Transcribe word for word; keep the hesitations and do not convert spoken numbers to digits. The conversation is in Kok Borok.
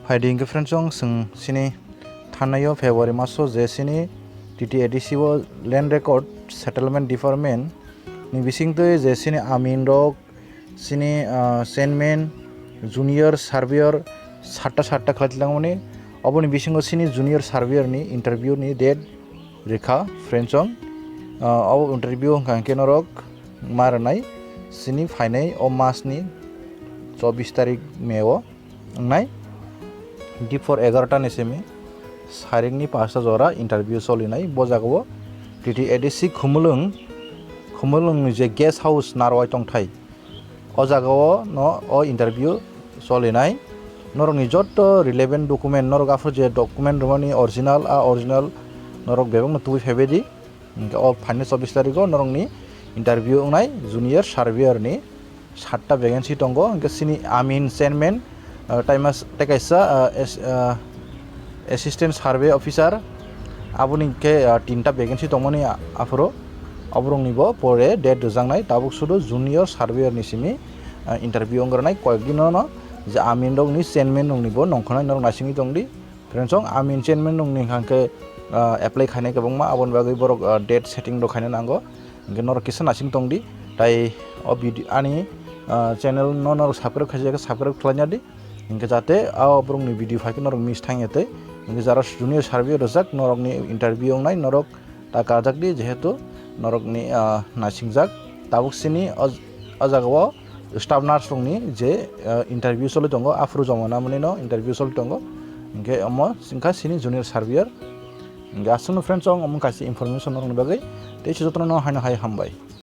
Phaidi hwnkhe friends, chwng sini thannaio February maso je sini T T A D C o Land Record Settlement Department ni bisingtwi je sini amin rok, sini, ah, chairman, junior surveyor satta satta khlai langmani. Oboni bisingo sini junior surveyor ni interview ni date rikha friends. Ah, obo interview hwnkha hwnkhe norok ma rwnai sini phainai o mas ni chobbish tarik May o. Wngnai. Dipor egarota ni simi sarik ni pasta jora interview solinai. Bo jaga o T T A D C Khumulwng, Khumulwng ni je guest house Narwai tongthai, o jaga o no o interview solinai. Norok ni joto relevant document, norok aphuru je document rwmani original, a original norok bebak no tubui phaibai di. Hwnkhe o phainai chobbish tarikh o norokni interview wngnai junior surveyor ni satta vacancy tongo, hwnkhe sini amin chairman, ah, taimas-, tei kaisa, ah, as-, ah, assistant survey officer, aboni hwnkhe, ah, tinta vacancy tongmani a-, aphuru oborokni bo pore date rwjaknai, tabuk sudu junior surveyor ni simi, ah, interview wngranai koyekdino no je amin rokni chairman rokni bo nongkhornai norok naisingwi tongdi. Friends, chwng amin chairman rokni hwnkha khe, ah, apply khainai kwbangma, aboni bagwi borok, ah, date setting rok khaina nango. Hwnkhe norok kisa naising tongdi, tai o video ani, ah, channel no norok subscribe khaijak khe subscribe khlaina di. Hwnkhe jate a borokni video phaikhe norok miss thangya tei. Hwnkhe jara junior surveyor rwjak norokni interview wngnai norok ta karjak di, jehetu norokni, ah, naisingjak. Tabuk sini o, o jaga o staff nurse rokni je, ah, interview choli tongo, aphuru joma namani no interview choli tongo. Hwnkhe omo wngkha sini junior surveyor. Hwnkhe aswkno friends, chwng omo kaisa information norokni bagwi. Tei se jotono haino hai hambai.